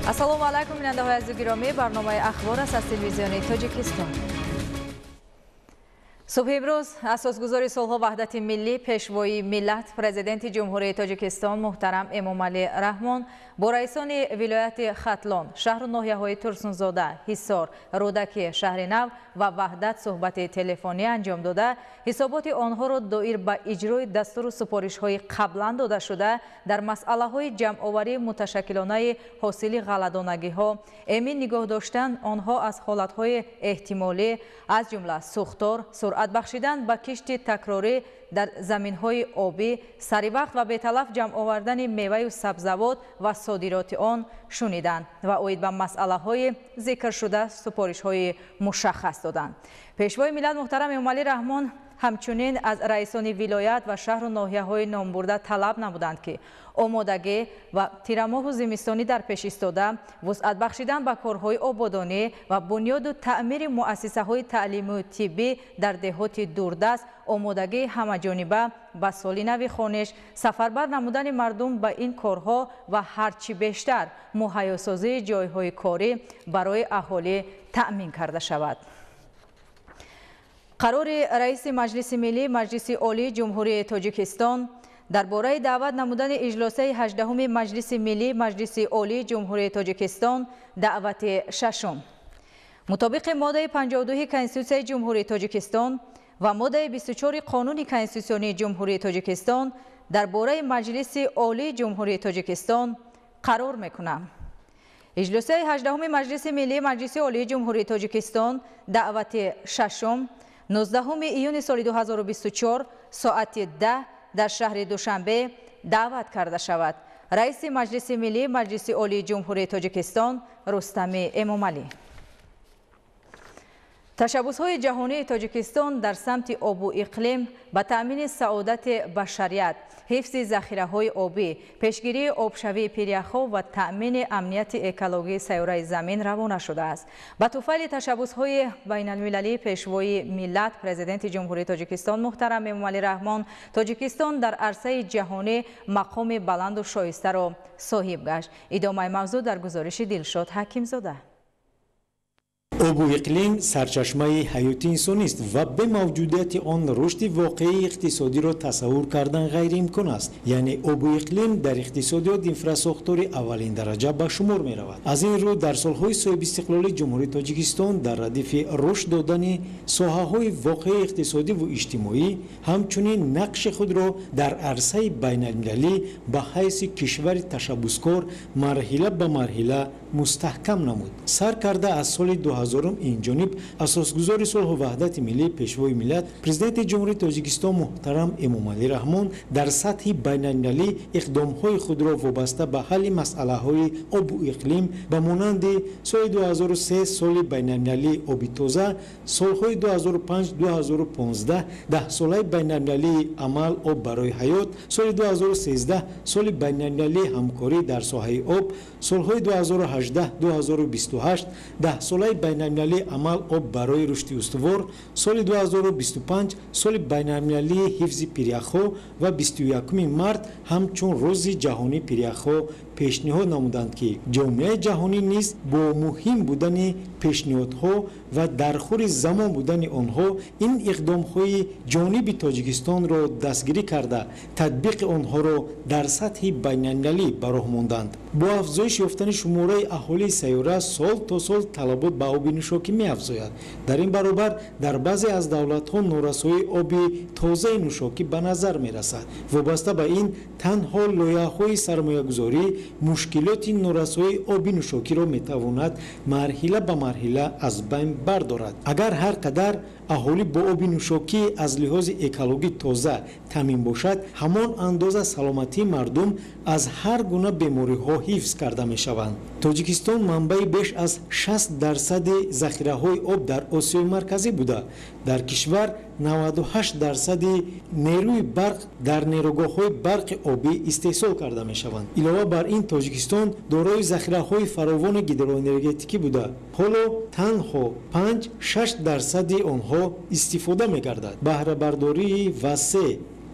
Ассалому алайкум, бинандаҳои азизу гиромӣ, барномаи ахбор аст аз телевизиони Тоҷикистон. Субҳи имрӯз асосгузори сулҳу ваҳдати миллӣ, пешвои миллат, президенти Ҷумҳурии Тоҷикистон муҳтарам Эмомалӣ Раҳмон бо раисони вилояти Хатлон, шаҳру ноҳияҳои Турсунзода, Ҳисор, Рӯдакӣ, Шаҳри Нав ва Ваҳдат суҳбати телефонӣ анҷом дода, ҳисоботи онҳоро доир ба иҷрои дастуру супоришҳои қаблан додашуда дар масъалаҳои ҷамъоварии муташаккилонаи ҳосили ғалладонагиҳо, эмин нигоҳ доштан онҳо аз ҳолатҳои эҳтимолӣ, аз ҷумла сӯхтор, суръат бахшидан ба кишти такрорӣ дар заминҳои обӣ, саривақт ва беталаф ҷамъ овардани меваю сабзавот ва содироти он шуниданд ва оид ба масъалаҳои зикршуда супоришҳои мушаххас доданд. Пешвои миллат муҳтарам Эмомалӣ Раҳмон ҳамчунин аз раисони вилоят ва шаҳру ноҳияҳои номбурда талаб намуданд, ки омодагӣ ва тирамоҳу зимистонӣ дар пеш истода, вусъат бахшидан ба корҳои ободонӣ ва бунёду таъмири муассисаҳои таълимию тиббӣ дар деҳоти дурдаст, омодагии ҳамаҷониба ба соли нави хониш, сафарбар намудани мардум ба ин корҳо ва ҳарчи бештар муҳайёсозии ҷойҳои корӣ барои аҳолӣ таъмин карда шавад. Қарори раиси Маҷлиси Миллӣ Маҷлиси Олии Ҷумҳурии Тоҷикистон дар бораи даъват намудани иҷлосаи 18-уми Маҷлиси Миллӣ Маҷлиси Олии Ҷумҳурии Тоҷикистон, даъвати шашум. Мутобиқи моддаи 52 Конститутсияи Ҷумҳурии Тоҷикистон ва моддаи 24 Қонуни Конститутсионии Ҷумҳурии Тоҷикистон дар бораи Маҷлиси Олии Ҷумҳурии Тоҷикистон қарор мекунам. Иҷлосаи 18-уми Маҷлиси Миллӣ Маҷлиси Олии Ҷумҳурии Тоҷикистон, даъвати шашум, 19 июни соли 2024 соати 10 дар шаҳри Душанбе даъват карда шавад. Раиси Маҷлиси Миллӣ Маҷлиси Олии Ҷумҳурии Тоҷикистон Рустами Эмомалӣ. Ташаббусҳои ҷаҳонии Тоҷикистон дар самти обу иқлим ба таъмини саодати башарият, ҳифзи захираҳои обӣ, пешгирии обшавии пиряхҳо ва таъмини амнияти экологии сайёраи Замин равона шудааст. Ба туфайли ташаббусҳои байналмилалии пешвои миллат, президенти Ҷумҳурии Тоҷикистон муҳтарам Эмомалӣ Раҳмон, Тоҷикистон дар арсаи ҷаҳонӣ мақоми баланду шоистаро соҳиб гашт. Идомаи мавзӯъ дар гузориши Дилшод Ҳакимзода. Обу иқлим сарчашмаи ҳаёти инсонист ва бемавҷудияти он рушди воқеии иқтисодиро тасаввур кардан ғайриимкон аст. Яъне обу иқлим дар иқтисодиёт инфрасохтори аввалин дараҷа ба шумор меравад. Аз ин рӯ дар солҳои соҳибистиқлолии Ҷумҳурии Тоҷикистон дар радифи рушд додани соҳаҳои воқеии иқтисодиву иҷтимоӣ, ҳамчунин нақши худро дар арсаи байналмилалӣ ба ҳайси кишвари ташаббускор марҳила ба марҳила мустаҳкам намуд. Сар карда аз соли 2000 инҷониб асосгузори сулҳу ваҳдати миллӣ, пешвои миллат, президенти Ҷумҳурии Тоҷикистон муҳтарам Эмомалӣ Раҳмон дар сатҳи байналмилалӣ иқдомҳои худро вобаста ба ҳалли масъалаҳои обу иқлим ба монанди соли 2003 соли байналмилалии оби тоза, солҳои 2005-2015 даҳсолаи байналмилалии амал об барои ҳаёт, соли 2013 соли байналмилалии ҳамкорӣ дар соҳаи об, солҳои 2018-2028 даҳсолаи байналмилалии амал об барои рушди устувор, соли 2025 соли байналмилалии ҳифзи пиряхҳо ва 21 март ҳамчун рӯзи ҷаҳонии пиряхҳо пешниҳод намуданд, ки ҷомеаи ҷаҳонӣ низ бо муҳим будани пешниҳодҳо ва дар хури замон будани онҳо ин иқдомҳои ҷониби Тоҷикистонро дастгирӣ карда, татбиқи онҳоро дар сатҳи байналмилалӣ ба роҳ монданд. Бо афзоиш ёфтани шумораи аҳолии сайёра сол то сол талабот ба оби нӯшокӣ меафзояд. Дар ин баробар дар баъзе аз давлатҳо норасоии оби тозаи нӯшокӣ ба назар мерасад. Вобаста ба ин танҳо лоиҳаҳои сармоягузорӣ мушкилоти норасоии оби нӯшокиро метавонад марҳила ба марҳила аз байн бардорад. Агар ҳар қадар аҳолӣ бо оби нӯшокӣ аз лиҳози экологӣ тоза таъмин бошад, ҳамон андоза саломатии мардум аз ҳар гуна бемориҳо ҳифз карда мешаванд. Тоҷикистон манбаи беш аз 60% захираҳои об дар Осиёи Марказӣ буда, дар кишвар 98% нерӯи барқ дар нерӯгоҳҳои барқи обӣ истеҳсол карда мешаванд. Илова бар ин Тоҷикистон дорои захираҳои фаровони гидроэнергетикӣ буда, ҳоло танҳо 5-6% онҳо истифода мегардад. Баҳрабардории васеъ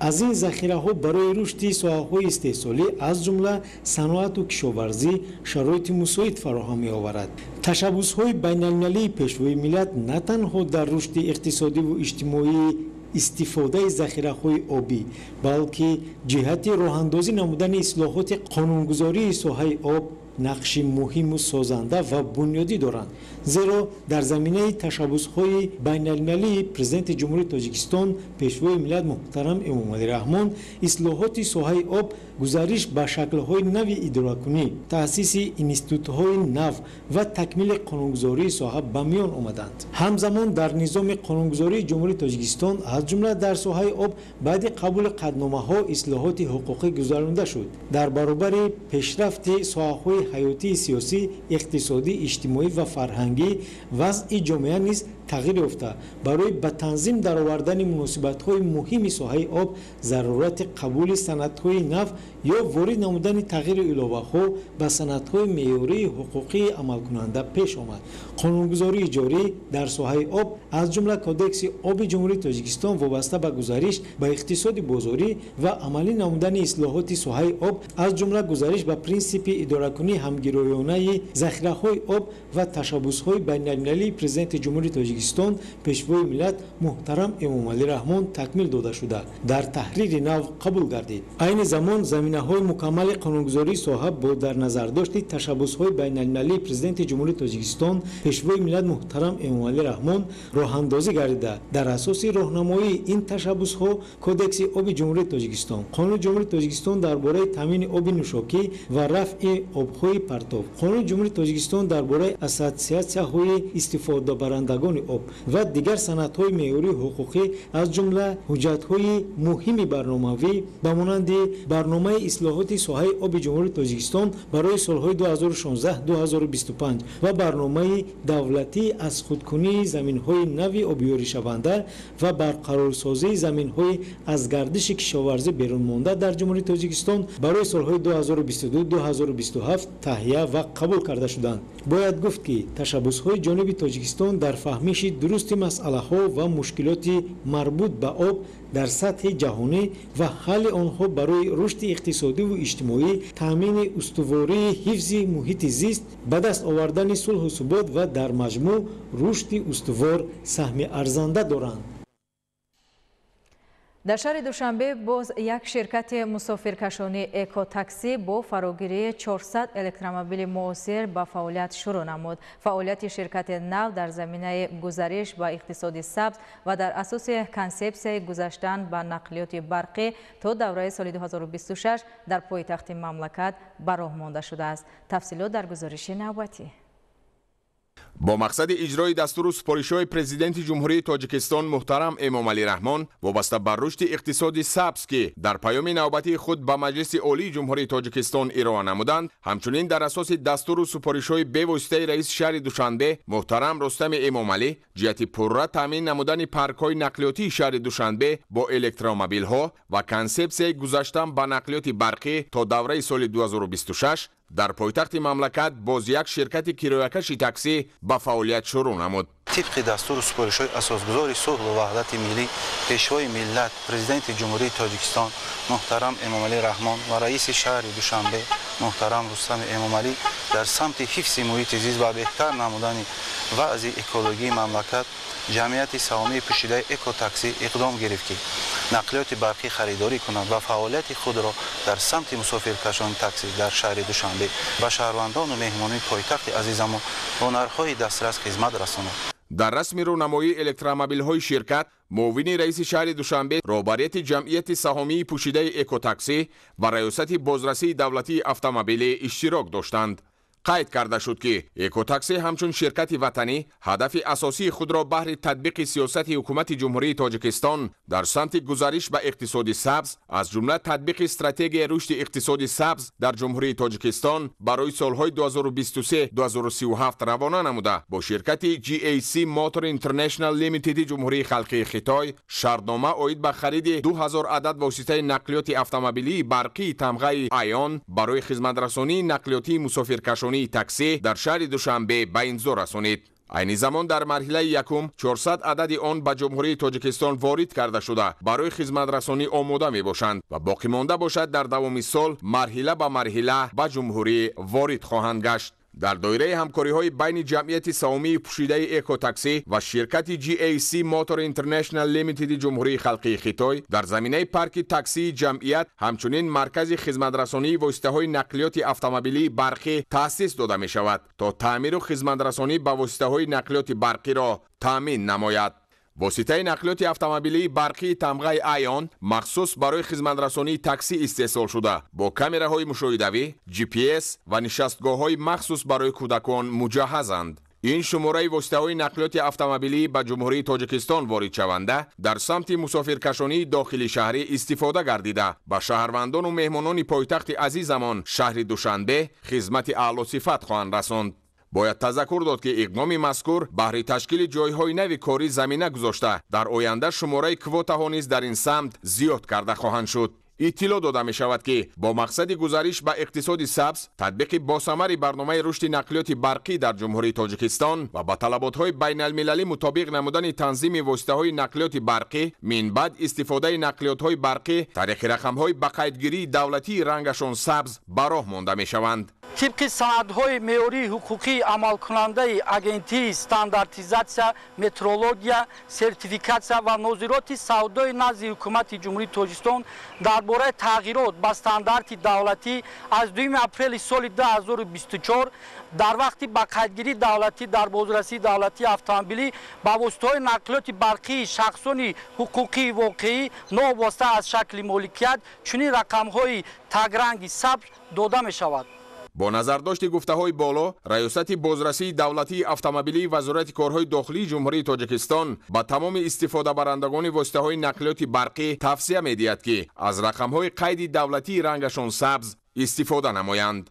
Аз ин захираҳо барои рушди соҳаҳои истеҳсолӣ, аз ҷумла саноату кишоварзӣ, шароити мусоид фароҳам меоварад. Ташаббусҳои байналмилалии Пешвои миллат на танҳо дар рушди иқтисодиву иҷтимоии истифодаи захираҳои обӣ, балки ҷиҳати роҳандозӣ намудани ислоҳоти қонунгузории соҳаи об нақши муҳиму созанда ва бунёдӣ доранд. Зеро дар заминаи ташаббусҳои байналмилалии Президенти Ҷумҳурии Тоҷикистон, Пешвои миллат муҳтарам Эмомалӣ Раҳмон, ислоҳоти соҳаи об, гузариш ба шаклҳои нави идоракунӣ, таъсиси институтҳои нав ва такмили қонунгузории соҳа ба миён омаданд. Ҳамзамон дар низоми қонунгузории Ҷумҳурии Тоҷикистон, аз ҷумла дар соҳаи об, баъди қабули қатъномаҳо ислоҳоти ҳуқуқӣ гузаронида шуд. Дар баробари пешрафти соҳаҳои ҳаётии сиёсӣ, иқтисодӣ, иҷтимоӣ ва фарҳангӣ, вазъи ҷомеа низ тағйир ёфта, барои ба танзим даровардани муносибатҳои муҳими соҳаи об зарурати қабули санадҳои нав ё ворид намудани тағйиру иловаҳо ба санадҳои меъёрии ҳуқуқии амалкунанда пеш омад. Қонунгузории ҷорӣ дар соҳаи об, аз ҷумла Кодекси оби Ҷумҳурии Тоҷикистон, вобаста ба гузариш ба иқтисоди бозорӣ ва амалӣ намудани ислоҳоти соҳаи об, аз ҷумла гузариш ба принсипи идоракунии ҳамгироёнаи захираҳои об ва ташаббусҳои байналмилалии Президенти Ҷумҳурии Тоҷикистон, Пешвои миллат муҳтарам Эмомалӣ Раҳмон такмил дода шуда, дар таҳрири нав қабул гардид. Айни замон заминаҳои мукаммали қонунгузории соҳа бо дар назардошти ташаббусҳои байналмилалии Президенти Ҷумҳурии Тоҷикистон, Пешвои миллат муҳтарам Эмомалӣ Раҳмон роҳандозӣ гардида, дар асоси роҳнамоии ин ташаббусҳо Кодекси оби Ҷумҳурии Тоҷикистон, Қонуни Ҷумҳурии Тоҷикистон дар бораи таъмини оби нӯшокӣ ва рафъи обҳои партов, Қонуни Ҷумҳурии Тоҷикистон дар бораи ассотсиатсияҳои истифодабарандагони об ва дигар санадҳои меъёрии ҳуқуқӣ, аз ҷумла ҳуҷҷатҳои муҳими барномавӣ ба монанди барномаи ислоҳоти соҳаи оби Ҷумҳурии Тоҷикистон барои солҳои 2016-2025 ва барномаи давлатии аз худкунии заминҳои нави обёришаванда ва барқарорсозии заминҳои аз гардиши кишоварзӣ берун монда дар Ҷумҳурии Тоҷикистон барои солҳои 2022-2027 таҳия ва қабул карда шуданд. Бояд гуфт, ки ташаббусҳои ҷониби Тоҷикистон дар фаҳмиши дурусти масъалаҳо ва мушкилоти марбут ба об дар сатҳи ҷаҳонӣ ва ҳалли онҳо барои рушди иқтисодиву иҷтимоӣ, таъмини устувории ҳифзи муҳити зист, ба даст овардани сулҳу субот ва дар маҷмӯъ рушди устувор саҳми арзанда доранд. Дар шаҳри Душанбе боз як ширкати мусофиркашонии Экотаксӣ бо фарогирии 400 электромобили муосир ба фаъолият шурӯъ намуд. Фаъолияти ширкати нав дар заминаи гузариш ба иқтисоди сабз ва дар асоси консепсияи гузаштан ба нақлиёти барқӣ то давраи соли 2026 дар пойтахти мамлакат ба роҳ монда шудааст. Тафсилот дар гузориши навбатӣ. Бо мақсади иҷрои дастуру супоришҳои Президенти Ҷумҳурии Тоҷикистон муҳтарам Эмомалӣ Раҳмон вобаста ба рушди иқтисоди сабз, ки дар паёми навбатии худ ба Маҷлиси Олии Ҷумҳурии Тоҷикистон ироа намуданд, ҳамчунин дар асоси дастуру супоришҳои бевоситаи раиси шаҳри Душанбе муҳтарам Рустами Эмомалӣ ҷиҳати пурра таъмин намудани паркҳои нақлиётии шаҳри Душанбе бо электромобилҳо ва консепсияи гузаштан ба нақлиёти барқӣ то давраи соли 2026 дар пойтахти мамлакат боз як ширкати кироякаши таксӣ ба фаъолият шурӯъ намуд. Тибқи дастуру супоришҳои асосгузори сулҳу ваҳдати миллӣ, Пешвои миллат, Президенти Ҷумҳурии Тоҷикистон муҳтарам Эмомалӣ Раҳмон ва раиси шаҳри Душанбе муҳтарам Рустами Эмомалӣ дар самти ҳифзи муҳити зист ва беҳтар намудани вазъи экологии мамлакат ҷамъияти саҳомии пӯшидаи Экотаксӣ иқдом гирифт, ки нақлиёти барқӣ харидорӣ кунад ва фаъолияти худро дар самти мусофиркашони таксӣ дар шаҳри Душанбе ба шаҳрвандону меҳмонони пойтахти азизамон бо нархҳои дастрас хизмат расонад. Дар расми рӯнамоии электромобилҳои ширкат муовини раиси шаҳри Душанбе, роҳбарияти ҷамъияти саҳомии пӯшидаи Экотаксӣ ва раёсати бозрасии давлатии автомобилӣ иштирок доштанд. Қайд карда шуд, ки Экотаксӣ ҳамчун ширкати ватанӣ ҳадафи асосии худро баҳри татбиқи сиёсати ҳукумати Ҷумҳурии Тоҷикистон дар самти гузариш ба иқтисоди сабз, аз ҷумла татбиқи стратегияи рушди иқтисоди сабз дар Ҷумҳурии Тоҷикистон барои солҳои 2023-2037 равона намуда, бо ширкати GAC Motor International Limited Ҷумҳурии Халқии Хитой шартнома оид ба хариди 2000 адад воситаи нақлиёти автомобилии барқии тамғаи Айон барои хизматрасонии нақлиётии мусофиркашонии таксӣ дар шаҳри Душанбе ба имзо расонид. Айни замон дар марҳилаи якум 400 адади он ба Ҷумҳурии Тоҷикистон ворид карда шуда, барои хизматрасонӣ омода мебошанд ва боқимонда бошад дар давоми сол марҳила ба марҳила ба ҷумҳурӣ ворид хоҳанд гашт. Дар доираи ҳамкориҳои байни ҷамъияти саҳомии пӯшидаи Экотаксӣ ва ширкати GAC Motor International Limited Ҷумҳурии Халқии Хитой дар заминаи парки таксии ҷамъият ҳамчунин маркази хизматрасонии воситаҳои нақлиёти автомобилии барқӣ таъсис дода мешавад, то таъмиру хизматрасонӣ ба воситаҳои нақлиёти барқиро таъмин намояд. Воситаи нақлиёти автомобилии барқии тамғаи Айон махсус барои хизматрасонии таксӣ истеҳсол шуда, бо камераҳои мушоҳидавӣ, GPS ва нишастгоҳҳои махсус барои кӯдакон муҷаҳҳазанд. Ин шумораи воситаҳои нақлиёти автомобилӣ ба Ҷумҳурии Тоҷикистон воридшаванда дар самти мусофиркашонии дохили шаҳрӣ истифода гардида, ба шаҳрвандону меҳмонони пойтахти азизамон шаҳри Душанбе хизмати аълосифат хоҳанд расонд. Бояд тазаккур дод, ки иқдоми мазкур баҳри ташкили ҷойҳои нави корӣ замина гузошта, дар оянда шумораи квотаҳо низ дар ин самт зиёд карда хоҳанд шуд. Иттилоъ дода мешавад, ки бо мақсади гузариш ба иқтисоди сабз, татбиқи босамари барномаи рушди нақлиёти барқӣ дар Ҷумҳурии Тоҷикистон ва ба талаботҳои байналмилалӣ мутобиқ намудани танзими воситаҳои нақлиёти барқӣ, минбаъд истифодаи нақлиётҳои барқӣ тариқи рақамҳои ба қайдгирии давлатии рангашон сабз ба роҳ монда мешаванд. Тибқи санадҳои меъёрии ҳуқуқии амалкунандаи Агентии стандартизатсия, метрология, сертификатсия ва нозироти савдои назди Ҳукумати Ҷумҳурии Тоҷикистон дар бораи тағйирот ба стандарти давлатӣ аз 2 апрели соли 2024 дар вақти ба қайдгирии давлатӣ дар бозрасии давлатии автомобилӣ ба воситаҳои нақлиёти барқии шахсони ҳуқуқии воқеӣ новобаста аз шакли моликият чунин рақамҳои тагранги сабз дода мешавад. Бо назардошти гуфтаҳои боло, Раёсати бозрасии давлатии автомобилии Вазорати корҳои дохилии Ҷумҳурии Тоҷикистон ба тамоми истифодабарандагони воситаҳои нақлиёти барқӣ тавсия медиҳад, ки аз рақамҳои қайди давлатии рангашон сабз истифода намоянд.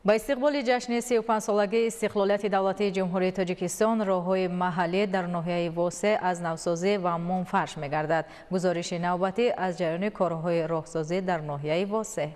Ба истиқболи ҷашни 35-солагии истиқлолияти давлатии Ҷумҳурии Тоҷикистон роҳҳои маҳаллӣ дар ноҳияи Восе аз навсозӣ ва мунфарш мегардад. Гузориши навбатӣ аз ҷараёни корҳои роҳсозӣ дар ноҳияи Восе.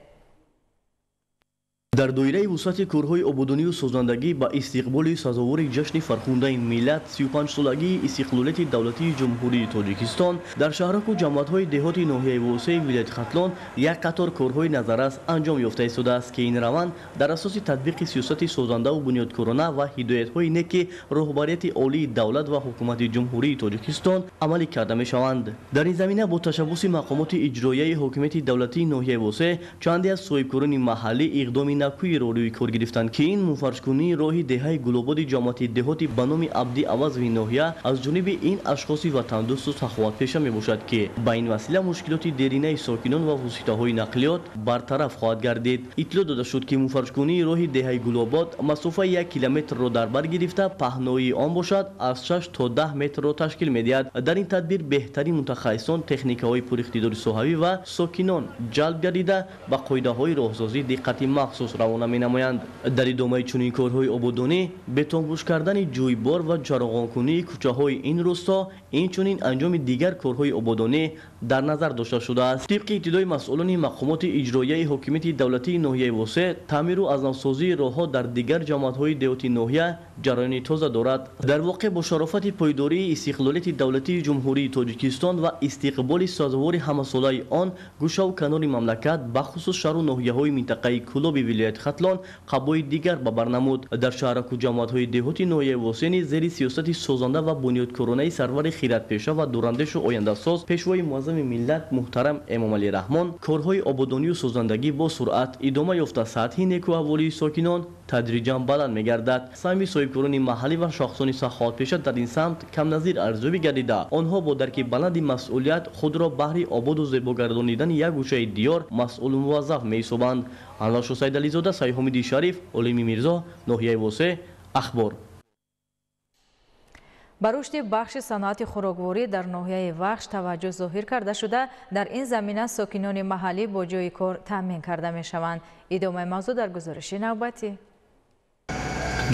Дар доираи вусъати корҳои ободонию созандагӣ ба истиқболи сазовори ҷашни фархундаи миллат 35-солагии истиқлолияти давлатии Ҷумҳурии Тоҷикистон дар шаҳраку ҷамоатҳои деҳоти ноҳияи Восеи вилояти Хатлон як қатор корҳои назаррас анҷом ёфта истодааст, ки ин раванд дар асоси татбиқи сиёсати созандаву бунёдкорона ва ҳидоятҳои неки роҳбарияти олии давлат ва ҳукумати Ҷумҳурии Тоҷикистон амалӣ карда мешаванд. Дар ин замина бо ташаббуси мақомоти иҷроияи ҳокимияти давлатии ноҳияи Восе чанде аз соҳибкорони маҳаллӣ иқдоми накӯиро рӯи кор гирифтанд, ки ин мунфаршкунии роҳи деҳаи Гулободи ҷамоати деҳоти ба номи Абди Авазови ноҳия аз ҷониби ин ашхоси ватандӯсту саховатпеша мебошад, ки ба ин васила мушкилоти деринаи сокинон ва воситаҳои нақлиёт бартараф хоҳад гардид. Иттилоъ дода шуд, ки мунфаршкунии роҳи деҳаи Гулобод масофаи 1 километрро дар бар гирифта, паҳноии он бошад аз 6 то 10 метрро ташкил медиҳад. Дар ин тадбир беҳтарин мутахассисон, техникаҳои пуриқтидори соҳавӣ ва сокинон ҷалб гардида, ба қоидаҳои роҳсозӣ диққати махсус равона менамоянд. Дар идомаи чунин корҳои ободонӣ, бетонпӯш кардани ҷӯйбор ва чароғонкунии кӯчаҳои ин рӯсто, инчунин анҷоми дигар корҳои ободонӣ дар назар дошта шудааст. Тибқи иттилои масъулони мақомоти иҷроияи ҳокимияти давлатии ноҳияи Восе, таъмиру аз навсозии роҳҳо дар дигар ҷамоатҳои деҳоти ноҳия ҷараёни тоза дорад. Дар воқеъ бо шарофати пойдории истиқлолияти давлатии Ҷумҳурии Тоҷикистон ва истиқболи сазовори ҳамасолаи он, гӯшаву канори мамлакат, бахусус шаҳру ноҳияҳои минтақаи Кӯлоби вилояти Хатлон қабои дигар ба бар намуд. Дар шаҳраку ҷамоатҳои деҳоти ноҳияи Восе низ зери сиёсати созанда ва бунёдкоронаи сарвари хиратпеша ва дурандешу ояндасоз, пешвои муаззами миллат муҳтарам Эмомалӣ Раҳмон, корҳои ободонию созандагӣ бо суръат идома ёфта, сатҳи некуаҳволии сокинон тадриҷан баланд мегардад. Саҳми соҳибкорони маҳаллӣ ва шахсони саховатпеша дар ин самт камназир арзёбӣ гардида, онҳо бо дарки баланди масъулият худро баҳри ободу зебогардонидани як гӯшаи диёр масъулу муваззаф меҳисобанд. Анваршо Сайдализода, Сайҳомиди Шариф, Олими Мирзо, ноҳияи Восе, Ахбор. Ба рушди бахши саноати хӯрокворӣ дар ноҳияи Вахш таваҷҷӯҳ зоҳир карда шуда, дар ин замина сокинони маҳаллӣ бо ҷойи кор таъмин карда мешаванд. Идомаи мавзӯъ дар гузориши навбатӣ.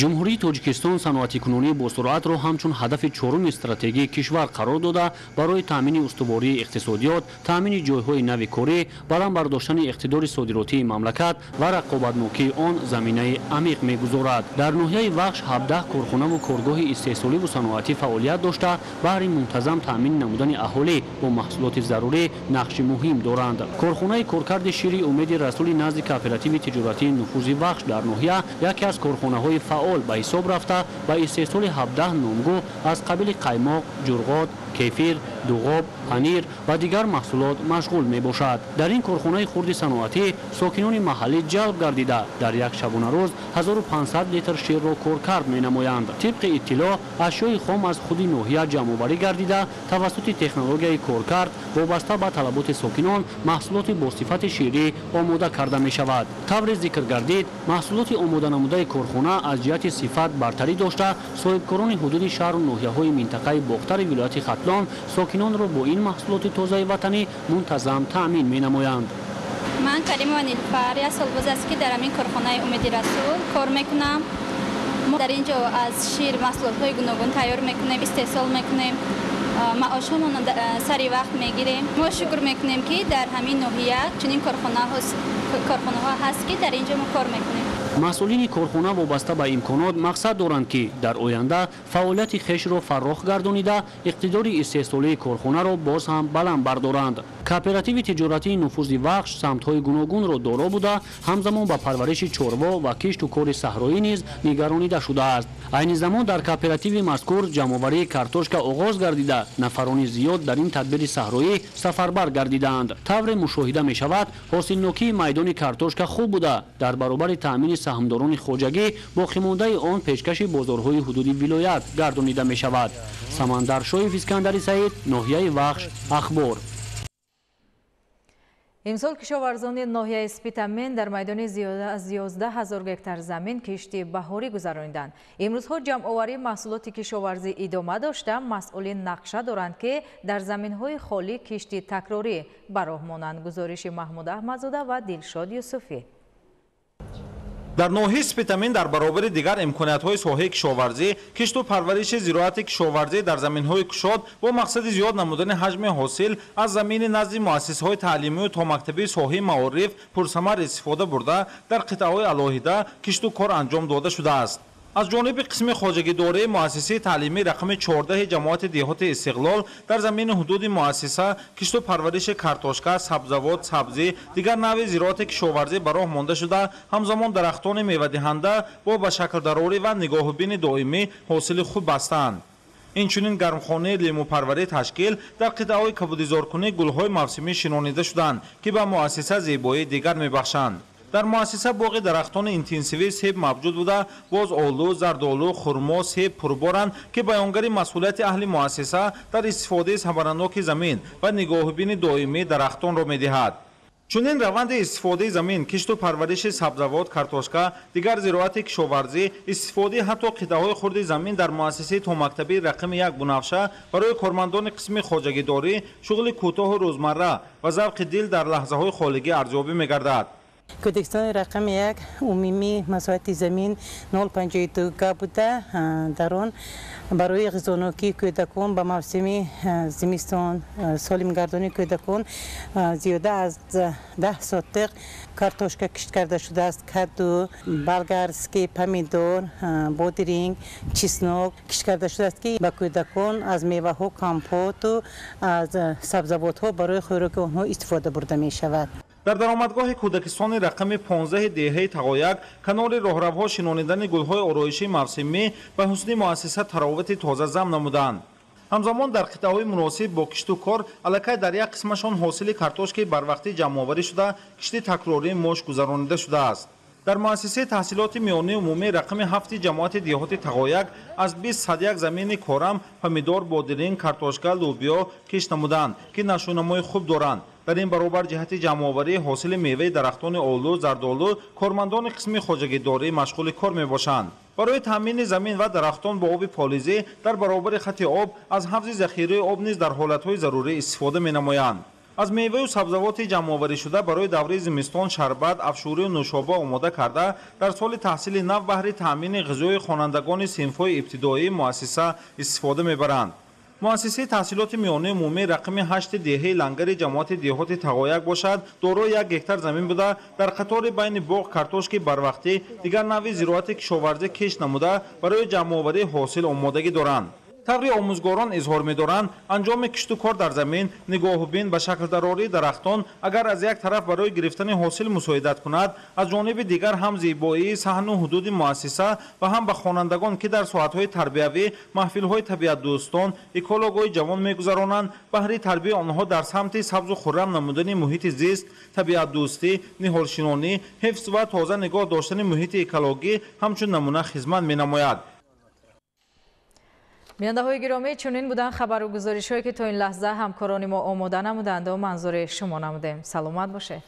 Ҷумҳурии Тоҷикистон саноатикунонии босуръатро ҳамчун ҳадафи чоруми стратегии кишвар қарор дода, барои таъмини устувории иқтисодиёт, таъмини ҷойҳои нави корӣ, баланд бардоштани иқтидори содиротии мамлакат ва рақобатнокии он заминаи амиқ мегузорад. Дар ноҳияи Вахш 17 корхонаву коргоҳи истеҳсоливу саноатӣ фаъолият дошта, баҳри мунтазам таъмин намудани аҳолӣ бо маҳсулоти зарурӣ нақши муҳим доранд. Корхонаи коркарди шири Умеди Расули назди кооперативи тиҷоратии Нуфузи Вахш дар ноҳия яке аз корхонаҳои фаъол ба ҳисоб рафта, ба истеҳсоли 17 номгӯ аз қабили қаймоқ, ҷурғот, кефир, дуғоб, панир ва дигар маҳсулот машғул мебошад. Дар ин корхонаи хурди саноатӣ сокинони маҳаллӣ ҷалб гардида, дар як шабонарӯз 1500 литр ширро коркард менамоянд. Тибқи иттилоъ, ашёи хом аз худи ноҳия ҷамъоварӣ гардида, тавассути технологияи коркард вобаста ба талаботи сокинон маҳсулоти бо сифати ширӣ омода карда мешавад. Тавре зикр гардид, маҳсулоти омоданамудаи корхона аз ҷиҳати сифат бартарӣ дошта, соҳибкорони ҳудуди шаҳру ноҳияҳои минтақаи Бохтари вилояти Хатлон сокинонро бо ин маҳсулоти тозаи ватанӣ мунтазам таъмин менамоянд. Ман Каримова Нилфар, як сол боз аст, ки дар ҳамин корхонаи Умеди Расул кор мекунам. Мо дар ин ҷо аз шир маҳсулотҳои гуногун тайёр мекунем, истеҳсол мекунем, маошҳомонро сари вақт мегирем. Мо шукр мекунем, ки дар ҳамин ноҳия чунин корхонаҳо ҳаст, ки дар ин ҷо мо кор мекунем. Масъулини корхона вобаста ба имконот мақсад доранд, ки дар оянда фаъолияти хешро фаррох гардонида, иқтидори истеҳсолии корхонаро боз ҳам баланд бардоранд. Кооперативи тиҷоратии Нуфузи Вахш самтҳои гуногунро доро буда, ҳамзамон ба парвариши чорво ва кишту кори саҳроӣ низ нигаронида шудааст. Айни замон дар кооперативи мазкур ҷамъоварии картошка оғоз гардида, нафарони зиёд дар ин тадбири саҳроӣ сафарбар гардидаанд. Тавре мушоҳида мешавад, ҳосилнокии майдони картошка хуб буда, дар баробари таъмини саҳмдорони хоҷагӣ боқимондаи он пешкаши бозорҳои ҳудуди вилоят гардонида мешавад. Самандар Шоев, Искандари Саид, ноҳияи Вахш, Ахбор. Имсол кишоварзони ноҳияи Спитамен дар майдони зиёда аз 11 ҳазор гектар замин кишти баҳорӣ гузарониданд. Имрӯзҳо ҷамъоварии маҳсулоти кишоварзӣ идома дошта, масъулин нақша доранд, ки дар заминҳои холӣ кишти такрорӣ ба роҳ монанд. Гузориши Маҳмуд Аҳмадзода ва Дилшод Юсуфӣ. Дар ноҳияи Спитамен дар баробари дигар имкониятҳои соҳаи кишоварзӣ, кишту парвариши зироати кишоварзӣ дар заминҳои кушод бо мақсади зиёд намудани ҳаҷми ҳосил аз замини назди муассисаҳои таълимию томактабии соҳаи маориф пурсамар истифода бурда, дар қитъаҳои алоҳида кишту кор анҷом дода шудааст. Аз ҷониби қисми хоҷагидории муассисаи таълимии рақами 14 ҷамоати деҳоти Истиқлол дар замини ҳудуди муассиса кишту парвариши картошка, сабзавот, сабзӣ, дигар навъи зироати кишоварзӣ ба роҳ монда шуда, ҳамзамон дарахтони мевадиҳанда бо ба шаклдарорӣ ва нигоҳубини доимӣ ҳосили хуб бастанд. Инчунин гармхонаи лимӯпарварӣ ташкил, дар қитъаҳои кабудизоркунӣ гулҳои мавсимӣ шинонида шуданд, ки ба муассиса зебоии дигар мебахшанд. Дар муассиса боғи дарахтони интенсивии себ мавҷуд буда, боз олу, зардолу, хурмо, себ пурборанд, ки баёнгари масъулияти аҳли муассиса дар истифодаи самараноки замин ва нигоҳубини доимии дарахтонро медиҳад. Чунин раванди истифодаи замин, кишту парвариши сабзавот, картошка, дигар зироати кишоварзӣ, истифодаи ҳатто қитъаҳои хурди замин дар муассисаи томактабии рақами 1 Бунафша барои кормандони қисми хоҷагидорӣ шуғли кӯтоҳу рӯзмарра ва завқи дил дар лаҳзаҳои холигӣ арзёбӣ мегардад. Кӯдакистони рақами 1 умумии масоҳати замин 0,52 га буда, дар он барои ғизонокии кӯдакон ба мавсими зимистон, солимгардонии кӯдакон зиёда аз 10 сотиқ картошка кишт карда шудааст, каду, болгарский, помидор, бодиринг, чеснок кишт карда шудааст, ки ба кӯдакон аз меваҳо компоту аз сабзавотҳо барои хӯроки онҳо истифода бурда мешавад. Дар даромадгоҳи кӯдакистони рақами 15 деҳаи Тағояк канори роҳравҳо шинонидани гулҳои ороишии мавсимӣ ба ҳусни муассиса таровати тоза зам намуданд. Ҳамзамон дар қитъаҳои муносиб бо кишту кор аллакай дар як қисмашон ҳосили картошкаи барвақтӣ ҷамъоварӣ шуда, кишти такрории мош гузаронида шудааст. Дар муассисаи таҳсилоти миёнаи умумии рақами 7 ҷамоати деҳоти Тағояк аз 20 замини корам помидор, бодиринг, картошка, лӯбиё кишт намуданд, ки нашъунамои хуб доранд. Дар ин баробар ҷиҳати ҷамъоварии ҳосили меваи дарахтони олу, зардолу кормандони қисми хоҷагидорӣ машғули кор мебошанд. Барои таъмини замин ва дарахтон бо оби полизӣ дар баробари хати об аз ҳавзи захираи об низ дар ҳолатҳои зарурӣ истифода менамоянд. Аз меваю сабзавоти ҷамъоварӣшуда барои давраи зимистон шарбат, афшурию нӯшоба омода карда, дар соли таҳсили нав баҳри таъмини ғизои хонандагони синфҳои ибтидоии муассиса истифода мебаранд. Муассисаи таҳсилоти миёнаи умумии рақами 8 деҳаи Лангари ҷамоати деҳоти Тағояк бошад, дорои 1 гектар замин буда, дар қатори байни боғ картошки барвақтӣ, дигар навъи зироати кишоварзӣ кишт намуда, барои ҷамъоварии ҳосил омодагӣ доранд. Таври омӯзгорон изҳор медоранд, анҷоми кишту кор дар замин, нигоҳубин ба шаклдарории дарахтон агар аз як тараф барои гирифтани ҳосил мусоидат кунад, аз ҷониби дигар ҳам зебоии саҳну ҳудуди муассиса ва ҳам ба хонандагон, ки дар соатҳои тарбиявӣ маҳфилҳои табиатдӯстон, экологҳои ҷавон мегузаронанд, баҳри тарбияи онҳо дар самти сабзу хуррам намудани муҳити зист, табиатдӯстӣ, ниҳолшинонӣ, ҳифз ва тоза нигоҳ доштани муҳити экологӣ ҳамчун намуна хизмат менамояд. Бинандаҳои гиромӣ, чунин буданд хабару гузоришҳое, ки то ин лаҳза ҳамкорони мо омода намуданд ва манзури шумо намудем. Саломат бошед.